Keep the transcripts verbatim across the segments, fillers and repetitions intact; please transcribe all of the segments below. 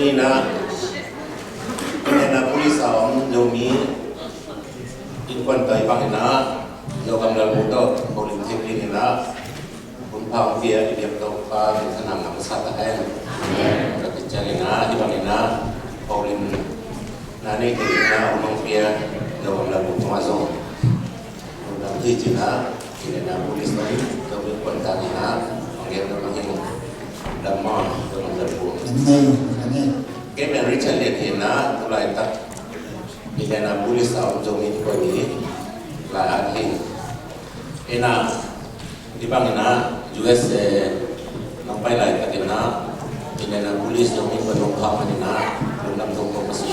Ina, Indianapolis a om Zomi innkuan tawh i bang ina, Zogam Lalbu tawh holim thei ding ina, hun pha hong pia i biak Topa min thanam na masa ta hen. Ka kician ina, i bang ina, holim na nei thei ina, hun hong pia Zogam Lalbu tungah zong. Lam hi cina, cina na Buddhist na hi, Zomi kuan ta ni na, ang gen na hi, lam ma, lam lam bu. Amen, amen. Kei men Richard Lian hi na, tulai tak, cina na Buddhist a om Zomi kuan ni, lai at hi. Ina, di bang ina, U S A, nang pai lai tak ina, ina na Buddhist Zomi kuan nong kham ina, lam lam tong tong kasi.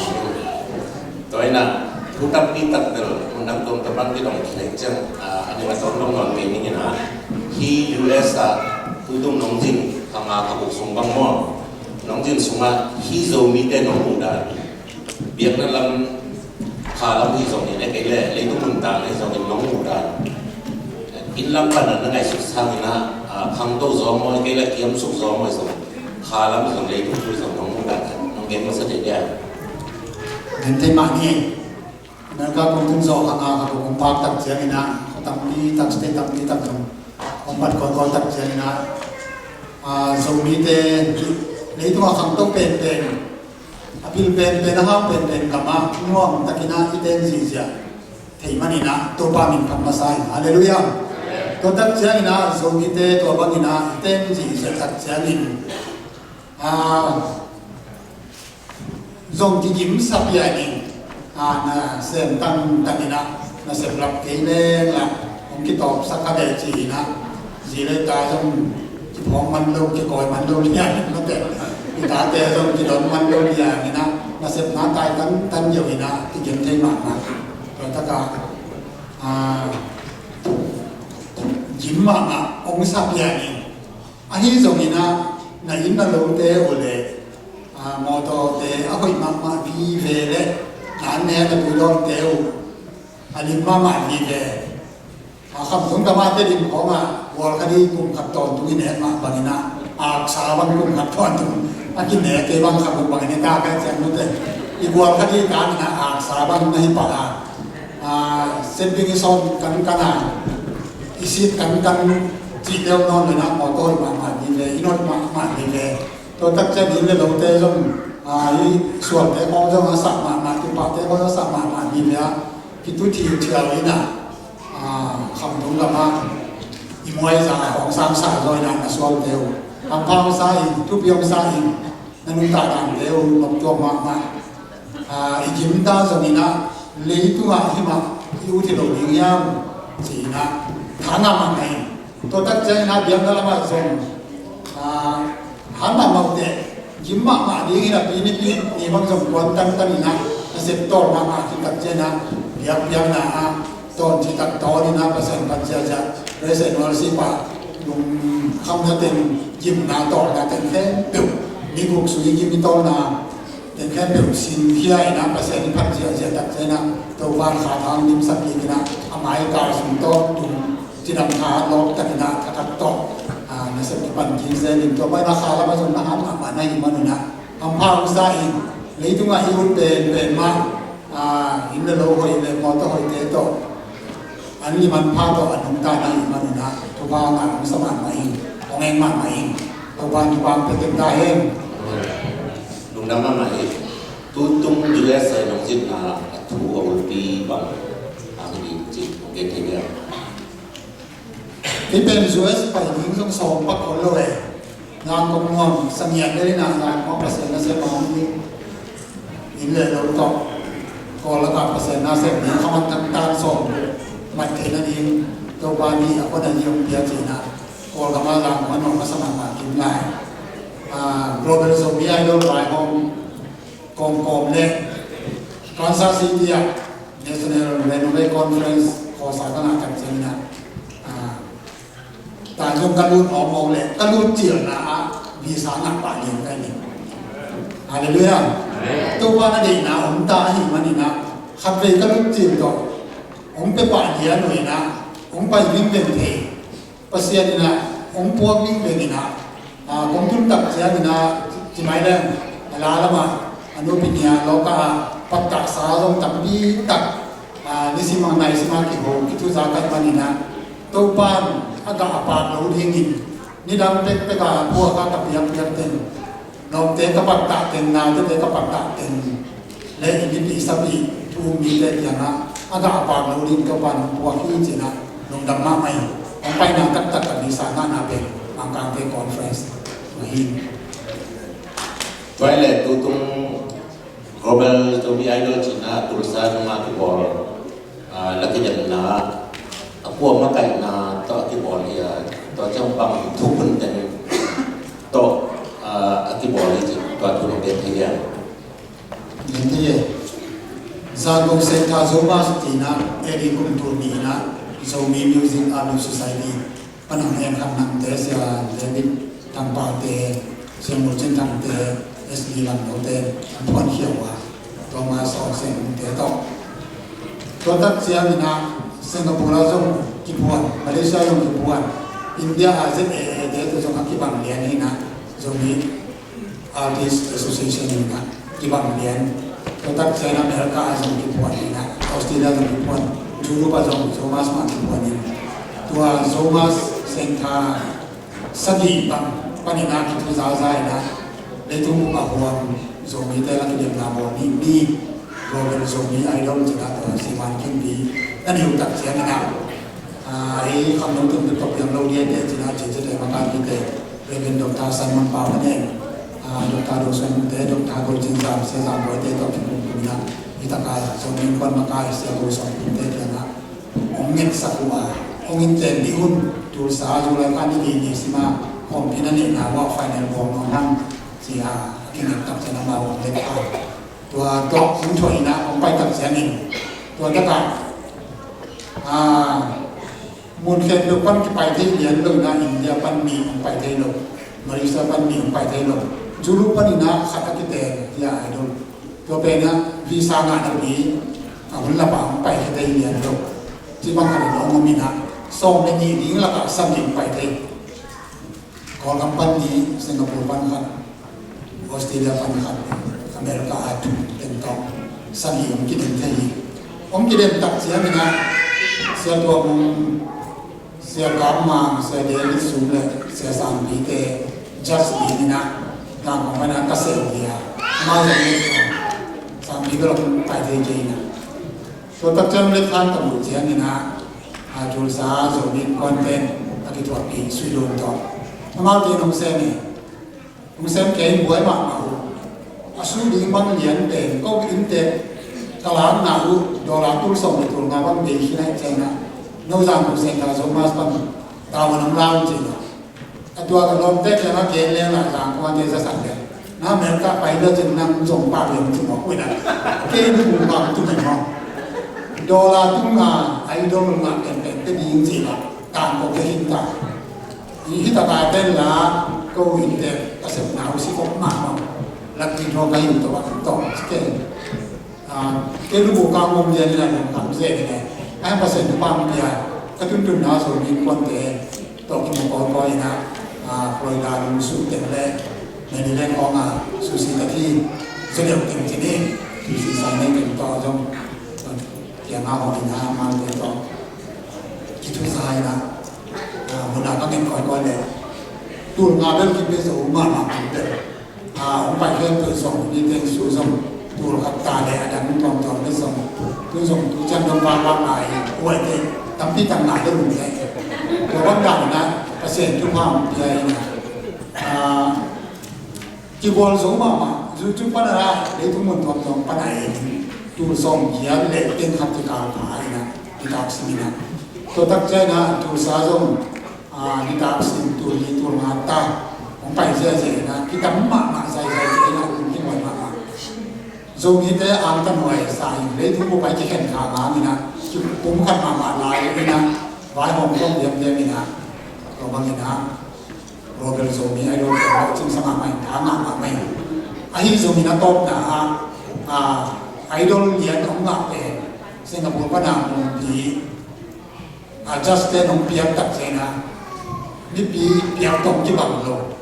Tua ina, thu tampi tak bel, mun dang tuam tabang kidong thei ciang, a, a ding a tawm dong nawn kei ning ina, hi U S a, tutung nong zin, kha nga kha guk sung bang maw, nong zin sungah, hi Zomite nong muh dan, biakna lam, kha lam hi zongin, e kei le, leitung mun dan hi zongin nong muh dan. Inn lam pan a na ngaihsut sang ina, a, khangto zaw maw, e kei le kiamsuk zaw maw zong, kha lam zong leitung thu zong nong muh dan, nong gen masa thei dia. Gen thei mah ni. America kong tun zawh kha nga kha kong pak tak ciang ina, kha tampi tak, state tampi tak zong kong pat kawikawi tak ciang ina, a, Zomite leitung a khangto penpen, a pil penpen, a hau penpen gam a nuam tak ina i ten zihziah thei man ina, Topa min phat masa in. Halleluiah. Tua tak ciang ina Zomite tua bang ina i ten zihziah tak ciangin, a, zong kigim sa pian in, a, na sem tangtang ina, na sem lap kei leng la, hong kitawp sak kha ve ci ina, zi le ta zong kiphawk man lo, kikawi man lo lian in mate. I tate zong kidon man lo lian ina, na sem na tai tan, tan yo ina, kigim thei mahmah. Tua taka, a, gim mahmah, hong sa pian in. Ahi zongin ah, na inn na lote uh le, a, mawtawte a hoih mahmah vive le, na an ne na tuilawmte uh a lim mahmah vive. A, khamtung gamate lim khawngah gual khat i kum khat tawntung i nek mah bangin ah, aksa bang kum khat tawntung a kinek kei bang khamtung bangin i tak a ciang nute. I gual khat i tak in ah aksa bang na hi pah a, a, setbing i sawn kankan a, i sit kankan cih deuh nawn lo in ah mawtaw hoih mahmah ding ve, inn hoih mahmah ding ve. Tua tak ciang inn le lote zong, a, i sualte khawng zong a sak mahmah, kipahte khawng a sak mahmah ding ve a, kitu thiuthiau in ah, a, khamtung lamah i muaiza khawng sang sa zaw in ah na sualte uh hampha hong sa in, thupi hong sa in, na nuntak dante uh noptuak mahmah. A, i gimta zongin ah, leitungah himah i ut hi lo ding hiam? Ci-in ah, tha ngah mahmah in. Tua tak ciangin ah, biakna lamah zong, a, han mahmah uh teh, gim mahmah ding hi napi nipi ni bang zong kuan tantan in ah, nasep tawl mahmah khit tak ciangin ah, biakpiakna ah, tawn citak tawn in ah, Pasian pan ziahziah, praise and worship ah, lungkhamna teng, gimna tawlna teng khempeuh, mi guk sui gim i tawlna teng khempeuh sinkhia in ah, Pasian i phat ziahziah tak ciangin ah, Topa in kha thang limsak kik in ah, a mai kal sung tawh tung cidam tha lawp tak in ah, thatak tawh, a, nasep kipan kik zel in, tua pai na kha lamah zong na han mahmah na hi man un ah, hampha hong sa in, leitungah i ut penpen mah, a, inn le lo hoih le mawtaw hoihte tawh, an lim an pha tawh a nungta na hi man un ah, Topa hong ngah hong sa mahmah in, hong eng mahmah in, Topa in thupha hong pia kei ta hen. Lungdam mahmah hi. Tutung U S A nong zin a, a thu a ulpi bang a hi ding cih hong gen thei dia. Kei pen U S pai ding zong sawm pak ol lo e. Zangkong nuam, sa ngiat le in ah, Zangkong Pasian nasep a om ding. Inn le lo tawh, Kawl lakah Pasian nasep ding, kha man tangtan sawm, mat theihna ding, Topa nih a khuan a zi hong pia ci-in ah, Kawlgam ah Zangkong a nuam a sa mahmah kim lai. A, Global Zomi Idol vaihawm kawmkawm le Kansas City ah National Runaway Conference khawsa ka ngah tak ciangin ah, a, ta zong ka lut awm awm le ka lut cilna ah visa ngah pah lian ka hi. Halleluiah. Topa na deihna om ta ahih manin ah, khatvei ka lut cil tawh hong pia pah lian uh in ah, hong pai vingveng thei Pasian in ah hong puak ding bek in ah, a, kong tun tak ciangin ah, ci mai leng, a, La lamah a nupi nia lawka a pattahsa zong tampi tak, a, nisim a naisim a kiho kithuza khat maninah Topan a gah a pak lo dingin nidang pekpek a puak a ka piakpiak teng, lawmte ka pattah teng, nautete ka pattah teng le i mipih sapih thu um mite kiangah a gah a pak lo ding Topan hong puak hi cinah lungdam mahmah hi. Hong paina taktak ka visa ngahna pen Mangkangte conference ahi. Tua hi le tutung Global Zomi Idol cihna Tulsa nungah kibawl, ah, la kidemna a kua makaihna tawh a kibawl hi a, tua ciang bang thukhun teng tawh, ah, a kibawl hi cih tua thu nong gen thei hiam? Gen thei e. Zangkong Center Zomas cihna A D kum tul nih inah Zomi Music Artist Society Panang en khat nangte, Sia David Thangpalte, Sia Murchin Thangte, S D Lamnote an phuankhia uh a, Thomas Aung Sen Ungte tawh. Tua tak ciangin ah Singapore ah zong kiphuan, Malaysia zong kiphuan, India ah Z A A te tawh zong a kibang lian hi inah, Zomi Artist Association hi inah kibang lian. Tua tak ciang America ah zong kiphuan hi inah, Australia zong kiphuan, Europe ah zong Zomas mah kiphuan hi. Tua Zomas Center sagih bang panin ah kithuzaza inah, leitung bup a huam Zomite la kidemna bawl mi, mi Global Zomi Idol cinah tua siman khinpi na niu tak ciang inah, ah, ei kham lo tum tuk piang lo diate cinah, cicite makaipite Reverend Doctor Simon Pau Hane, ah, Doctor Do Suan Mute, Doctor Go Cin Zam, Sia Zam Boite tawh kikum kum inah, hi taka Zomi Innkuan makai Sia Go Suan Mute kiangah hong ngetsak uh a, hong innten dih un, Tulsa July kha ni li ni sima khawmpi na neihna uh ah final bawl nawn hang ci a, a kinget tak ciang amau hong let kha. Tua tawh hong thuah inah hong pai tak ciangin tua takah, ah, mun khempeuh pan kipai thei lian lo inah, India pan nih hong pai thei lo, Malaysia pan nih hong pai thei lo, Europe pan inah khat a kiteng hi a, Idol. Tua pen ah visa ngah napi a hun lap ah hong pai thei lian lo. Ci bang khat in hong om inah sawm le nih ding lakah sagih hong pai thei. Kawlgam pan nih, Singapore pan khat, Australia pan khat, America a thum teng tawh sagih hong kidem thei hi. Hong kidem tak ciangin ah Sia Tuam Mung, Sia Kam Mang, Sia David Sum le Sia Sangpite judge dingin ah Zangkong pan ah ka seh uh hi a, amau zong Sangpi ka lawm pai thei kei inah. Tua tak ciang let khan ka muh ciangin ah, a, Tulsa Zomi Innkuante in a kithuahpih Sui Lun tawh amaute in hong sem hi. Hong sem kei in buai mahmah uh. A su ding bang lian pen ko innte ka lakna uh dollar tul sawm le tul nga bang bei khin ahih ciangin ah, no Zangkong Center Zomas pan tavuan hong la un ci inah. A tua ka lawmte kiangah gen leng ah Zangkong a te zasak leng, na America pai le cin nang zong pah leng ci mawk uh inah, kei lu buk kang tum in maw, dollar tul nga Idol ngah penpen te ding ci lah tangko te hin ta. Hi hi taka pen la ko innte ka sepna uh si kok mahmah. Lak ding thaw ka hi uh tawh a tawh ci kei. Ah, kei lu buk kang mong lian inah lungkham zen inah, ai Pasian thupha hong pia, ka tuntunna Zomi Innkuante tawh kimu kawikawi inah, ah, Florida lungsuh teng le Maryland hawng a susi ka thi, Zodeu teng ci ni, susi sai nei teng tawh zong kiangah hawng inah amaute tawh kithusa inah, ah, hun a ka ngen kawikawi le tul nga bel kipia zo mahmah kipia. Ah, hong pai khempeuh zong, niteng su zong, tul khat ta le a dang tuamtuam le zong, tu zong tu ciang dong vangvang lai, huaite tampi tak ngah le lum le. Tua bang dan inah Pasian thupha hong pia inah, ah, kibawl zo mahmah, YouTube pan a, leitung mun tuamtuam pan a en, tul sawm giat le teng khat kikal pha inah, nitak sim inah. Tua tak ciang inah Tulsa zong, a, nitak sim tul nih tul nga ta hong pai ziahziah inah, kitam mahmah zaizai ciang inah, kum kimuai mahmah. Zomite angtan huai sa in, leitung bup a i kikhen kha ngang inah, kipumkhat mahmah lai inah, vaihawm khawm diamdiam inah, tua bang inah Global Zomi Idol pen a cingsa mahmah in, tha ngah mahmah in. Ahi zongin a tawpna ah, a, Idol lian hong ngah pen Singapore pan a hong pi, a, judge te in hong piak tak ciang inah, mipi piak tawh kibang lo.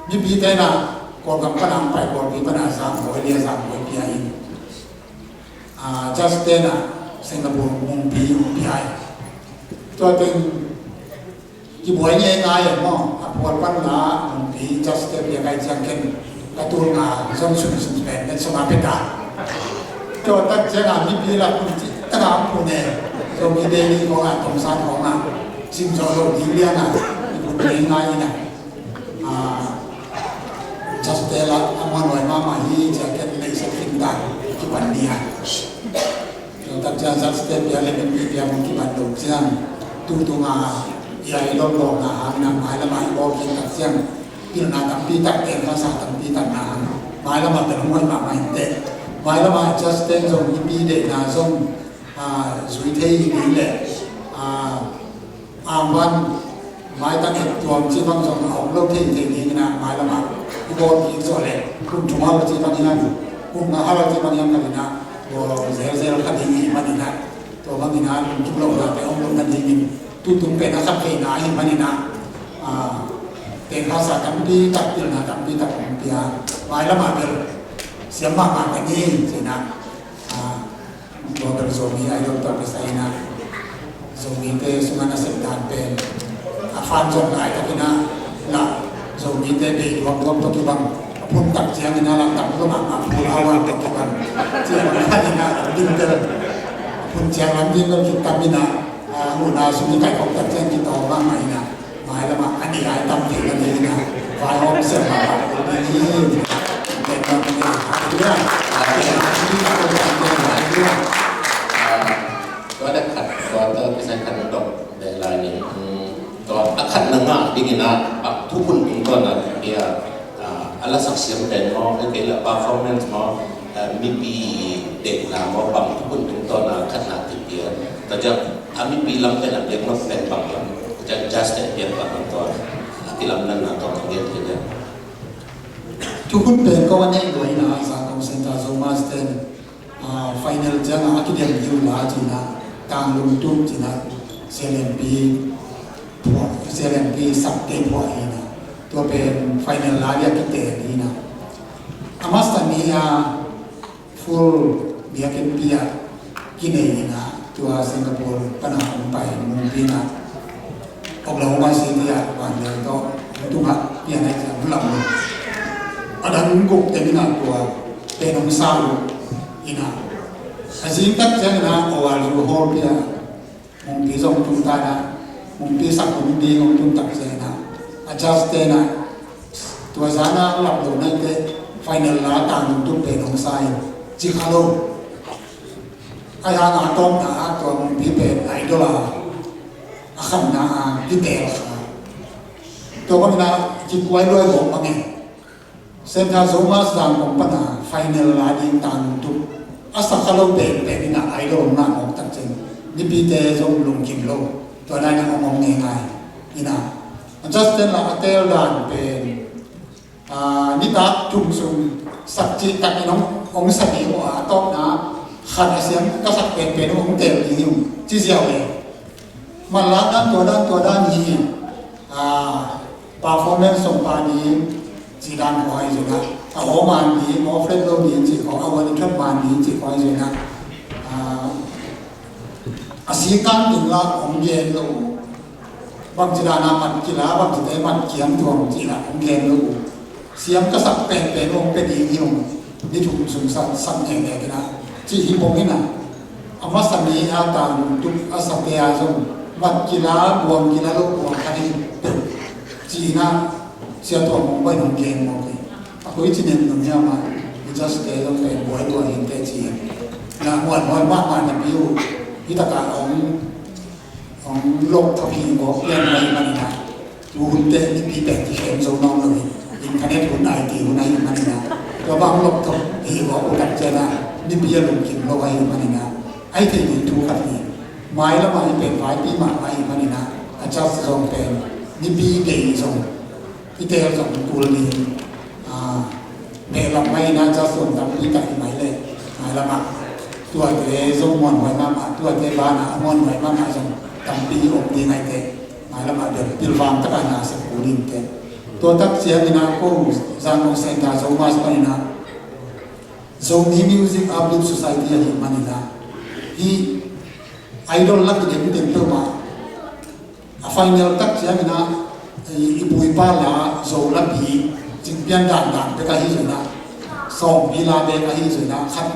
Mipite inah Kawlgam pana hong pai, Kawlpi pana Zangbawi lia, Zangbawi pia in. Ah, Justin ah Singapore mumpi hong pia in. Tua teng kibuai ngeingai e maw, a phual pan la mumpi Justin pia kai ciang ken ka tul nga zong sum sum pen nen sum a pia ta. Tua tak ciang a mipi la kun ci taka hong kun e. Zong ki daily khong a, tongsan khong a, sim zo lo ding liang a, i kun ngeingai in a. Ah, Justin la a muanhuai mahmah hi ci a ken neihsak khin ta, kipan ni a. Tua tak ciang Justin pia le mipi pia mong kipan lo ciang, tu tung a i a i lawm lawmna hang in a, mailam a i bawl khin tak ciang, pilna tampi tak, teng khasa tampi tak na hang, mailam a pen hong hoih mahmah in teh. Mailam a Justin zong mipi deihna zong, ah, zui thei ding le, ah, Angvan, maitang et tuam ci bang zong a om lo thei thei ding in a, mailam ah i bawl kik zawh leh kum thum hal ci bang hiam, kum nga hal ci bang hiam khat in a, bawl zel zel kha ding i hih manin a, tua bang in a lungkim lohnate om lo nadingin tutung pen a khat veina ahih manin a, ah, teng khasa tampi tak, pilna tampi tak hong pia. Mailam ah bel siam mahmah ka ni ci in a, ah, tua bel Zomi Idol tawh kisai in a, Zomite sungah nasep dan pen a fan zong laitakin a, la Zomite bei duamduam tawh kibang, a phun tak ciangin a, la tam lo mahmah, phul a wan tawh kibang, ciang lam khat in a, ding bel a phun ciang lam ding bel kitam in a, a, huhna sung i kaihkhop tak ciang kitawng mahmah in a, mailam ah a nih a i tam theih nadingin a, vaihawm siam mahmah kul ding hi. Hallelujah. Hallelujah. Ah, tua dak khat, tua dak kisai khat dok dek lai ni. Hmm, tua a khat na ngah dingin a, bang thukhun tungtawn a kipia, ah, a lasak siam pen maw, kei la performance maw, ah, mipi deihna maw, bang thukhun tungtawn a khat na kipia. Tua ciang a mipi lam pen a piak nop pen bang lam, tua ciang Justin piak bang lam, tua a kilamdanna tawh ka ngen thei dia. Thukhun pen ko a neih lua in a, Zangkong Center Zomus ten, ah, final ciang a, a kidem hi uh la ci in a, Tang Lungtup ci in a, C L M P phuah, C L M P sakte phuah hi in a, tua pen final la dia kiteel hi in a. A masa ni a, full biakinn pi ah kinei in a, tua Singapore pan a hong pai mumpi in a, Oklahoma City ah vanleng tawh hong tung ah, pian ah hong lam lo. A dang guk teng in a, tua pen hong sa lo in a. A zing tak ciang in a, O R U Hall pi ah mumpi zong tung ta in a, mumpi sak hun ding hong tung tak ciang in a, a judge te in a, tua zan a lap lo nai teh, final la Tang Lungtup pen hong sa in, ci kha lo. Ahi hang a tawpna ah tua mumpi pen idol a, a khamna a kiteel kha. Tua bangin a kikuai luai bawk bang e. Center Zomus Zangkong pan a final la ding Tang Lungtup a sa kha lo penpen in a, idol hong ngah mawk tak ciang mipite zong lungkim lo. Tua dan in a hong om ngeingai in a. A judge ten la a teel dan pen, ah, nitak thum sung sak cih takin hong, hong sa ding uh a, a tawpna khat a siam ka sak penpen uh hong teel ding hi uh ci ziau e. Manlak dan tua dan tua dan hi. Ah, performance song pa ding cih dan khawng ahi zongin a, a aw man ding, aw flat lo ding cih khawng, a aw in thot man ding cih khawng ahi zongin a, ah, a sikang ding la hong gen lo uh. Bangci dan a mat kila, bangci te mat kiam tuam cih la hong gen lo uh. Siam ka sak penpen hong pia ding hi ung. Ni thum sung sa, sak ngekngek in a, cih hi pong in a. A masa ni a Tang Lungtup a sate a zong mat kila, buang kila lo buang kha ding peuh ci in a, Sia Tuam hong bai hong gen mawk hi. A koi ci nem nung hiam a, i judge te zong pen buai tua hi te ci. Na muanhuai mahmah napi uh, hi tak a hong Hong lok thok hi gawp pian ahih manin a, tu hun te mipi pen kikhem zo nawn lo hi. Internet hun, I T hun ahih manin a, tua bang lok thok hi gawp uh tak ciang a, mipi a lungkim lo ahih manin a, a hi thei ding thu khat hi. Mailam ah i pen vaipi mahmah ahih manin a, a judge zong pen mipi deih zong, i teel zong kul ding. Ah, behlap mai in a, judge zong tampi tak hi mai leh, mailam ah tuate zong muanhuai mahmah, tuate banah a muanhuai mahmah zong tampi om ding ahih teh, mailam ah bel pilvang tak a na sep kul ding teh. Tua tak ciangin ah ko Zangkong Center Zomi Mass panin ah Zomi Music Uplift Society ahih manin ah hih Idol la kidem teng peuhmah a final tak ciangin ah i, i pu i pa la Zo lapi cingpian dandan bek ahi zongin ah, sawmpi la bek ahi zongin ah, khat,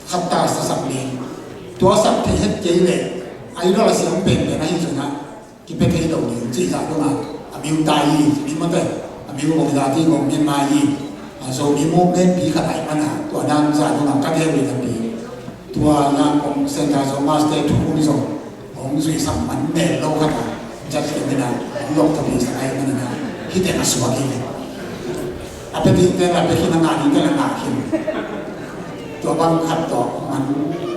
khat ta sa sak ding, tua sak thei het kei leh Idol a siam penpen ahi zongin ah kipia thei lo ding cih zah dongah a miu tai hi. Mi mate a miu hong zah ding hong mian mai hi. A Zomi movement pi khat ahih manin ah tua dan zah dongah ka gel uh hi napi, tua Zangkong Center Zomi Mass te thu hong zong hong zuihsak man mel lo khat ah judge te min ah hong lok tawh pi sak ahih manin ah hih teng a suak hi ve. A pia ding te la pia khin, a ngah ding te la ngah khin. Tua bang khat tawh man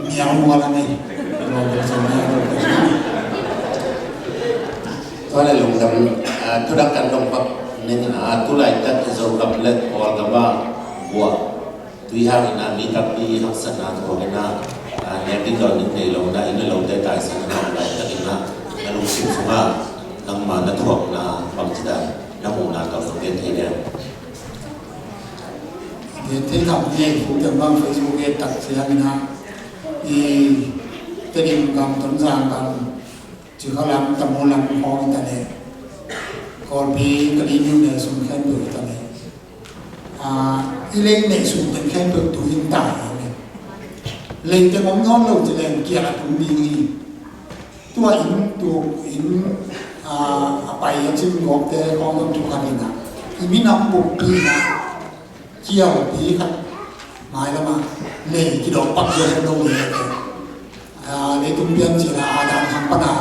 miau mual a ngei. Tua le lungdam, ah, thudang kan dong pak ning, ah, tu laitak Zogam le Kawlgam ah buah tui hangin ah mi tampi haksatna thuak in ah, ah, nek ding dawn ding nei lo in ah, inn le lote taisan in ah, laitakin ah na lungsim sungah nangma na thuakna bangci dan na muhna tawh nong gen thei leng. Gen thei tham ni, Pu Tem bang Facebook et tak ciangin ah i Tedim gam, Tonzang gam, Cikha lam, Tamu lam khawng i ta leh, Kawlpi Kalaymyo neih sung khempeuh i ta leh, ah, i lei neih sung teng khempeuh tu in ta hi. Lei teng om nawn lo ci leng kial a tung ding hi. Tua inn tu inn, ah, a pai a cin gawpte khawng zong thu khat in ah i minam buppi in ah kialpi khat mailam ah lei kidawk pak zia het lo ding hi. Ah, leitung pian cih a dan khang pan a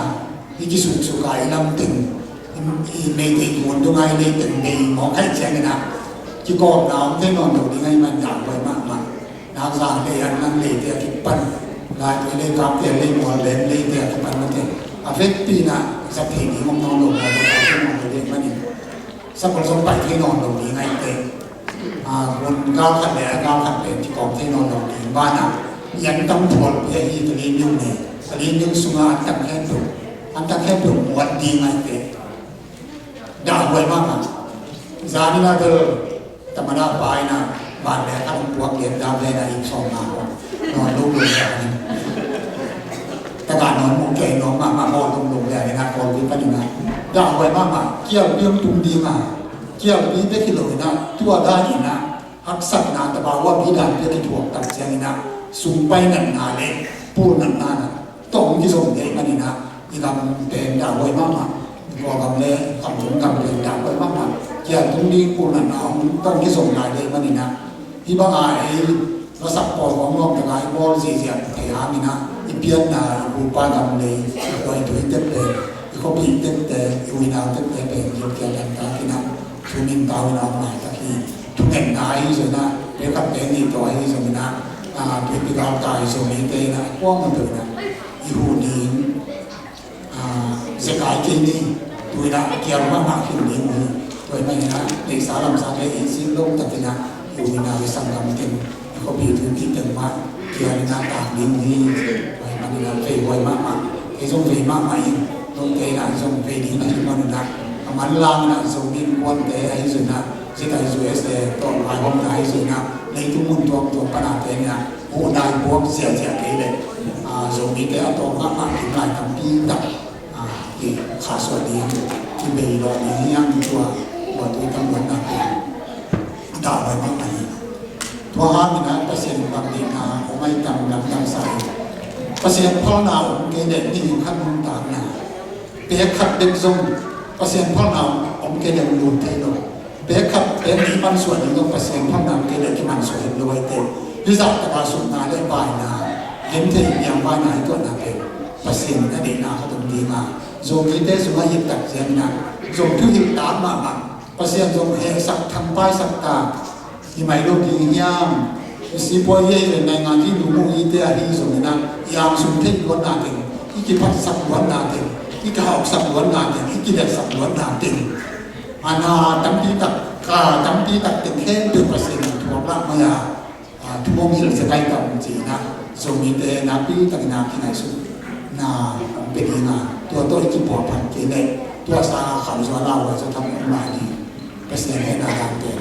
i kisuksuk a i lam teng, i, i Meitei kuan dong a i lei teng bei mawk khaih ciangin ah kikawmna om thei nawn lo ding ahih man dah huai mahmah. Nakzang lei an lang leite a kipan, Laitui lei kapte lei mual bem leite a kipan mate a vekpi in ah zat thei ding om nawn lo, pai thei nawn lo ding manin, sakol zong pai thei nawn lo ding ahih teh, ah, hun gal khat le a gal khat pen kikawm thei nawn lo ding banah i antang phualpi ahi Kalaymyo nei, Kalaymyo sunga antang khempeuh, antang khempeuh muat ding ahih teh dah huai mahmah. Zan in ah bel taman ah pa in ah ban le khat hong puak lian dah ve in ah inn sawm na huai nawn lo lo zan in. Taka nawn mu kei nawn mahmah maw, lungdung le in ah Kawlpi panin ah dah huai mahmah. Kialpi hong tung ding a, kialpi bek hi lo in ah tua dan in ah haksatna taba uh a mi dan pia kithuak tak ciangin ah sung pai natna le pul natna na tawh hong kizom dei manin ah i gam pen dah huai mahmah. Kawlgam le Kamtung gam pen dah huai mahmah. Kial tung ding pul natna hong tawh hong kizom lai dei manin ah hih bang a ei lasak pawl hong lawm tak a i bawl zihziah thei hangin ah i pianna i bupa gam lei i khuaitu i tepte, i khuapi i tepte, i uinau tepte pen i kial dan takin ah thu min tau in a om laitak hi. Thungetna ahi zongin ah, pekhat pek nih tawh ahi zongin ah, ah, tuipi galkai Zomite in ah kuamah peuh in ah i huh ding, ah, zekai kei ni. Tu in ah kial mahmah khin ding uh hi. Tua ahih manin ah neihsa lamsa le i sin lo takin ah i uh in ah i sanggam teng, i khuapi tuipi teng mah kial in ah tak ding uh hi. Tua ahih manin ah vei huai mahmah. Kei zong vei mahmah ing. Note in ah zong vei ding na hi manin ah a manlang in ah Zomi innkuante ahi zongin ah, ZIUSA tawh vaihawmna ahi zongin ah, leitung mun tuamtuam pan a te in ah huhna i puak ziahziah kei leh, ah, Zomite a tawm mahmah ding lai tampi tak, ah, i khahsuah ding, i bei lawh ding hi hang. Tua, tua tui tam luatna pen dah huai mahmah hi. Tua hangin ah Pasian in bang deihna om ai tam lamdang sa hi. Pasian phalna om kei leh mihing khat nuntakna, pek khat bek zong Pasian phalna om kei leh lut thei lo. Pek khat, pek nih mansuah ding zong Pasian phalna om kei leh kimansuah het lo ahih teh, hih zah taka sutna le vaina, genthei piang vaina hi tuahna pen Pasian in a deihna khat om ding a, Zomite sungah hilh tak ciangin ah zong thuhilh tak mahmah. Pasian zong hehsak thangpaisak ta, hi mai lo ding hiam? I sipuai hi, i naingan hi, nu mu hi te ahi zongin ah, i angsung theih luatna teng, i kiphatsak luatna teng, i kihauhsak luatna teng, i kiletsak luatna teng, a na tampi tak, ka tampi tak teng khempeuh Pasian in thuak lah mai a, a thu hong hilh sia kai tam ci-in ah, Zomite nakpi takin ah kingaihsutna hong pia ding a, tua tawh i kipuahphat kei leh tua sang a khamzuan a huai zaw tham om lai ding. Pasian hehna dang pen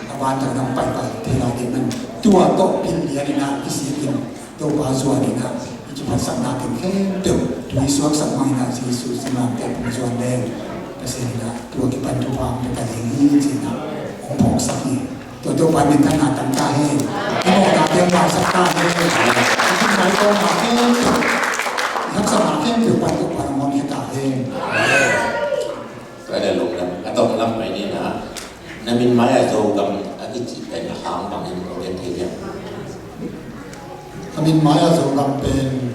a vantung dang paipai thei lai ding man. Tua tawh pil lian in ah kisikin Topa zuan in ah i kiphatsakna teng khempeuh tui suaksak mang in ah Jesu siman teh pung zuan leng Pasian in ah tua kipan thupha hong pia ta ding hi ci-in ah hong phawksak hi. Tua Topa minthanna tang ta hen. I mawhna teng maisak ta hen. I thumna i tawpna khempeuh, i haksatna khempeuh pan Topa in hong honkhia ta hen. Tua le lungdam. A tawp lam pai ni na. Na min mai-ah Zogam a kici pen a hang bangin kong gen thei hiam? Ka min mai-ah Zogam pen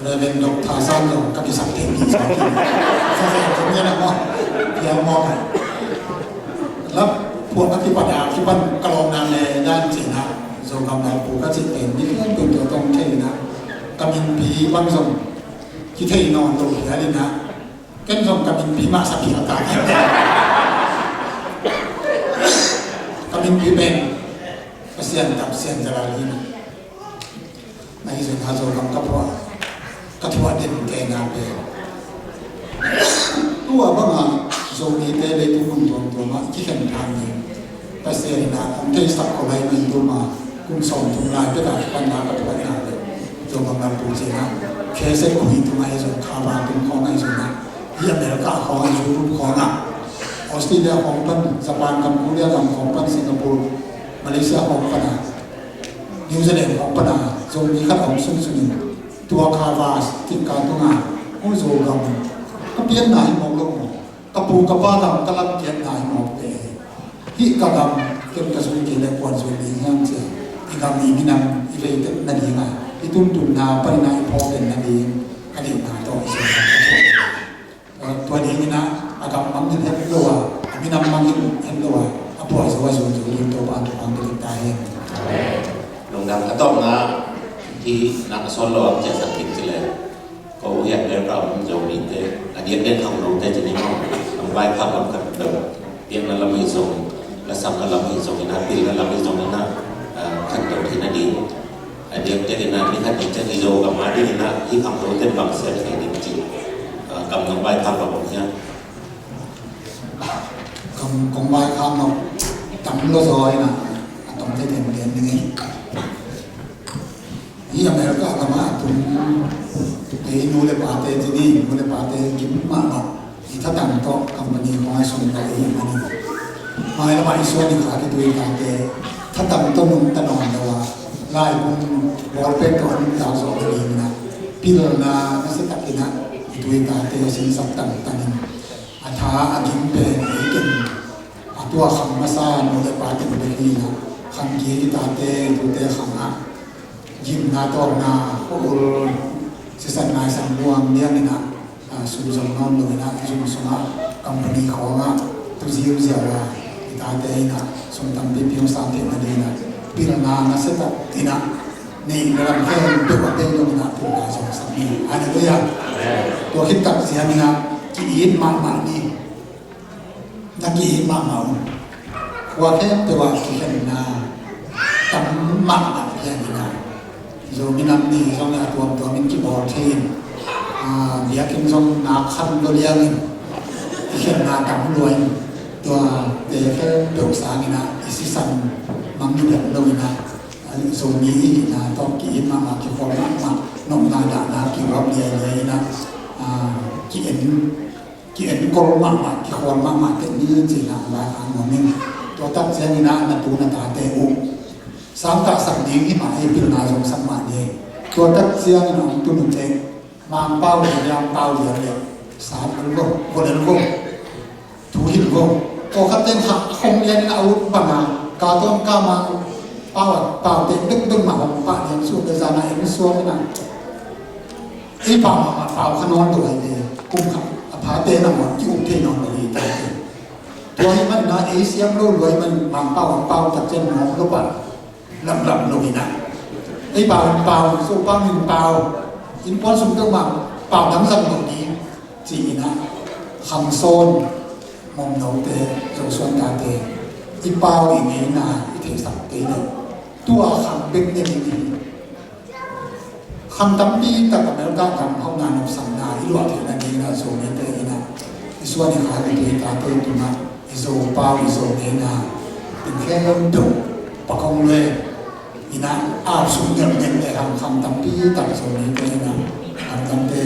Reverend Doctor San Zong ka kisak thei ni sa ki. Sa sa ka min a maw. Piang maw ka. Lap puak a kipan a kipan ka lawmna le dan cihna Zogam Lalpu ka cih pen ni khempeuh tua tawh thei na. Ka minpi bang zong kithei nawn lo hi a ding na. Ken zong ka minpi mah sa phial ta. Ka minpi pen Pasian tap Sian Jalal hi. Na hi zong ha Zogam ka phuah, ka thuah den ke na pen. Tua banga Zomite leitung mun tuamtuam ah kikhen phan ding Pasian in a hong theisak kholai man tuma kum sawmthum lai pek a kipan na ka thuatna le Zogam Lalpu cihna. Kheset khuih tung ahi zong, Kha Vang tung khawng ahi zong na, hi America khawng ah, Europe khawng ah, Australia khawng pan, Japan gam, Korea gam khawng pan, Singapore, Malaysia khawng pan a, New Zealand khawng pan a, Zomi khat hong sunsun in tua Kha Vang tingkang tung a, o Zogam ka pianna hi mawk lo maw? Ka pu ka pa gam ka lamkiatna hi mawk te. Hih ka gam ken ka zui kei le kuan zui ding hiam ci a, i gam i minam i veitetna ding a, i tuntunna panin a i phawk den nading a dihna tawh i zui. Tua dingin a, a gam mangin het lo a, a minam mangin het lo a, a puai zo a zui zui ding Topa an thupha pia ding ta hen. Lungdam. A tawpna hi na ka sawl lo a ciahsak ding ci le. Ko hian bel ka om Zomite, a diakdiak khangnote ci ni maw, nong vaikhak lam khat peuh, piakna lam hi zong, lasakna lam hi zong in a, pilna lam hi zong in a, ah, khanto theihna ding. A diakdiak in a, ni khat ni ciang i Zogam a ding in a, hih khangnote bang sia thei ding ci, ah, kam nong vaikhak lam om hiam? Kam kong vaikhak nop tam lo zaw in a, a tom thei den den ding hi. Hih America gam ah a tung ei nu le pate ci ni, nu le pate gim mahmah. I thatang tawh company khawng a sum tawh ei manin, mailam ah i suan i kha kitui tate thatang tawh nungta nawn lo a, laibung bawlpek tawh a nungta zawh nadingin a, pilna nasia takin a i tui tate a sinsak tangtangin a tha a gim pen ei ken a tua khang masa nu le pate bek hi a, khang kik i tate tute khang ah gimna tawlna, khua-ul, sisan naisan luang liang in a, a, sum zong nawn lo in a, zum sungah, company khawngah, tu ziauziau a, i tate in a, sum tampipi hong sang theih nading a, pilna nasia tak in a, neih le lam khempeuh a bei lo in a, pilna zong sak ni. Halleluiah. Tua khit tak ciangin a, ki-it mahmah ni. Na ki-it mahmah uh. Khua khempeuh ah kikhenna tam mahmah pian in a, Zomi Nam Ni zong a tuamtuam in kibawl thei in, a, biakinn zong nak khan lo liang in, kikhenna tam lua in, tuate khempeuh sangin a, i sisan mangngilh lo in a, Zomi i hihna tawh ki-it mahmah, kikhawl mahmah, nopna dahna kiruak liailiai in a, a, ki-en Ki-enkol mahmah, kikhawl mahmah teh ni cihna lai a nuam in. Tua tak ciangin a na tu na tate uh sangtahsak ding hi mah hi, pilna zong sak mah ni. Tua tak ciangin a hong tun uh teh Mangpau le Liangpau lian le sa lel vo, vo lel vo, thu hilh vo. Pawlkhat teng kha khong lian in a ut bang a, ka tawn ka ma pau a, pau teh bekbek mah hong pah lian suak le zan a en suak in a. Ei pau mahmah pau kha nawn lo hi ve, kum khat a phate nangawn ki-uk thei nawn lo hi ta hi. Tua hi manin a ei siam lo lua hi manin Mangpau a pau tak ciang nuam lo pah lamlam lo hi na. Ei pau in pau, Zopau in pau, innkuan sung peuhmah pau dang zang lo ding ci-in a, khang sawn, mawmnote, Zosuan tate i pau i ngeina i theihsak kei lo. Tua khang bek ne ding hi. Khang tampi tak America gam hauhna nopsakna i luah theihna dingin a Zomite in a, I suan i kha i tui tate tungah i Zopau i Zo ngeina in khem deuh pakong lue ina a sung ngelh ngelh le hang kham tampi tak Zomite ina, kham tamte,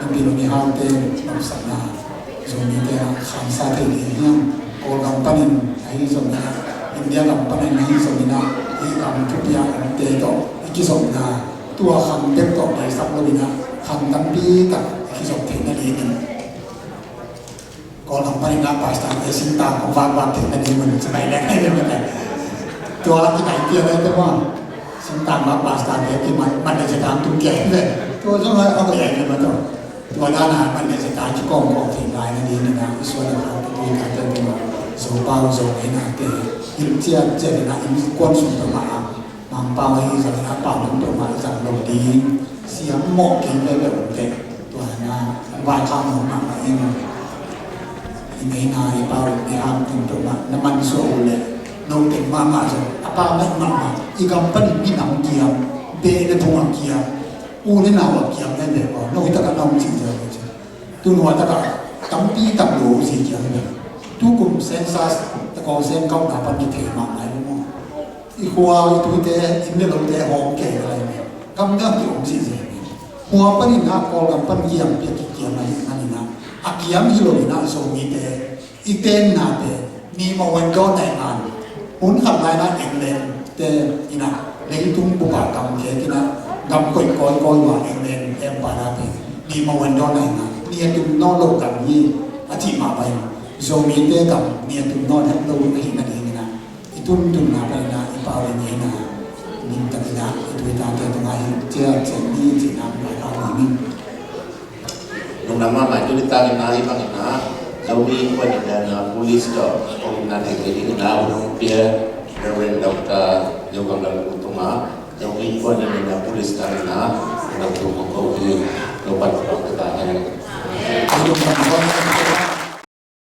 mipi lo mihaute nopsakna Zomite a khamsa thei ding hiam? Kawlgam panin ahi zongina, India gam panin ahi zongina, i gam thupi a omte tawh i kizopna tua kham bek tawh maisak lo ina, kham tampi tak i kizop theihna dingin Kawlgam panin a pastor te singtang kong vakvak theihna ding mun ci mai leng ahi leng. Tua kinai pia le te maw, singtang vak pastor te ki man, man le cetang tung kia hi ve. Tua zong a, a ko yai le ma tua. Tua dan a man le cetang ki kong kong thei lai na ding na, i suan a kha tu ta te te maw. Zopau Zo ngeina te hilh ciat ciat ina, innkuan sung tawh mah a, Mangpau ahi zongin a pau dong tawh mah zang lo ding, siam mawh kei veve om teh. Tua na vaikhak mawh mahmah in, i ngeina i pau i hang in tawh mah na mansuah uh leh, no teng mahmah zong a pau mah mahmah, i gam panin minam kiam, beh le phung a kiam, u le nau a kiam veve aw, no hi takah na om cih zong hi ci. Tun hua takah tampi tak lo uh ci kiam veve. Tukum census, takawng sen kauhna pan kithei mahmah in maw. I khua i tuite, inn le lote hawm kei lai ve. Gamdang ki om zihzeh ve. Khua panin a Kawlgam pan kiam pia kikiam ahi manin a, a kiam hi lo in a Zomite i tenna pen mi mawh wen dawn nai ngan. Hun khat lai na England te in a, leitung bup a gam khek in a, gam koih kawikawi uh a England empire pen mi mawh wen dawn nai ngan. Ni a tum nawn lo gam hi a cih mah bangin Zomite gam ni a tum nawn het lo ahih nadingin a, i tuntunna panin a i pau i ngeina ning takin a i tuitate tungah hilh ciat ciat ni cihna mah ka ngah ning. Lungdam mahmah i tuni takin a, i bangin a Zomi Innkuan in a police tawh kong na thei thei dingin a hun hong pia Reverend Doctor Zo Kam Lal Kung tungah Zomi Innkuan in a police takin a lungdam thu kong ko hi. Lo pan